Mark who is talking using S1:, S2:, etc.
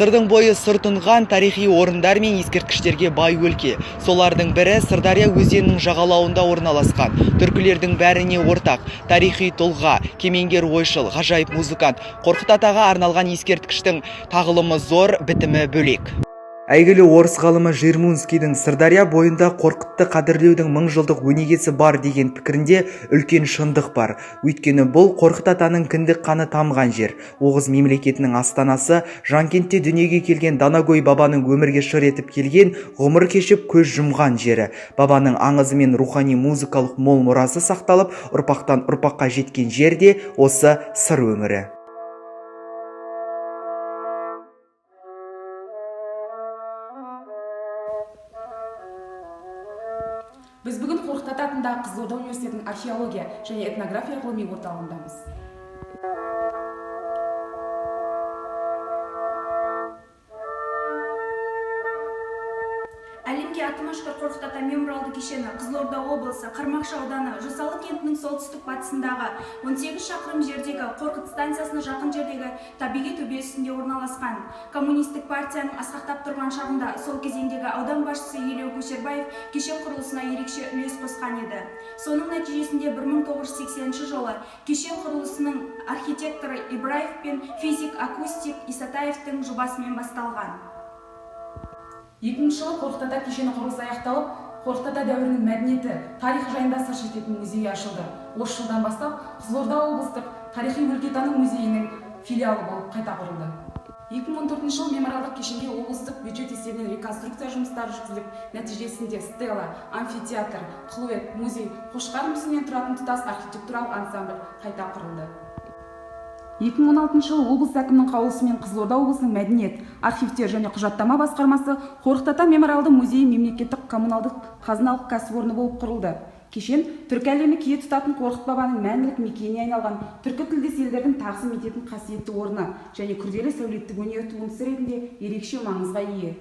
S1: Сырдың бойы сыр тұнған тарихи орындар мен ескерткіштерге бай өлке. Солардың бірі Сырдария өзенінің жағалауында орналасқан. Түркілердің бәріне ортақ тарихи тұлға, кемеңгер ойшыл, ғажайып музыкант Қорқыт атаға арналған ескерткіштің тағылымы зор, бітімі бөлек. Әйгілі орыс ғалымы Жирмунскийдің Сырдария бойында Қорқытты қадірлеудің мың жылдық өнегесі бар деген пікірінде үлкен шындық бар. Өйткені бұл Қорқыт атаның кіндік қаны тамған жер. Оғыз мемлекетінің астанасы Жанкентте дүниеге келген данагөй бабаның өмірге шыр етіп келген, ғұмыр кешіп көз жұмған жері. Бабаның аңызы мен рухани музыкалық мол мұрасы сақталып, ұрпақтан ұрпаққа жеткен жер де осы Сыр өңірі.
S2: Біз бүгін Қорқыт ата атындағы Қызылорда университетінің археология және этнография ғылыми орталығындамыз.
S3: Әлемге аты мәшһүр Қорқыт ата мемориалды кешені Қызылорда облысы Қармақшы ауданы Жосалы кентінің солтүстік батысындағы 18 шақырым жердегі Қорқыт станциясына жақын жердегі табиғи төбе үстінде орналасқан. Коммунистік партияның асқақтап тұрған шағында сол кезеңдегі аудан басшысы Елеу Көшербаев кешен құрылысына ерекше үлес қосқан еді. Соның нәтижесінде 1980 жылы кешен құрылысының архитекторы Ибраев пен физик-акустик Исатаевтың жобасымен басталған.
S2: 2000 жылы Қорқыт ата кешені құрылысы аяқталып, Қорқыт ата дәуірінің мәдениеті, тарихы жайында сыр шертетін музей ашылды. Осы жылдан бастап Қызылорда облыстық тарихи өлкетану музейінің филиалы болып қайта құрылды. 2014 жылы мемориалдық кешенге облыстық бюджет есебінен реконструкция жұмыстары жүргізіліп, нәтижесінде стела, амфитеатр, қылует, музей, қошқар мүсінінен тұратын тұтас архитектуралық ансамбль қайта құрылды. 2016 жылы облыс әкімінің қаулысымен Қызылорда облысының мәдениет, архивтер және құжаттама басқармасы Қорқыт ата мемориалды музейі мемлекеттік коммуналдық қазыналық кәсіпорны болып құрылды. Кешен түркі әлемі кие тұтатын Қорқыт бабаның мәңгілік мекеніне айналған түркі тілдес елдердің тағзым ететін қасиетті орны және күрделі сәулеттік өнер туындысы ретінде ерекше маңызға ие.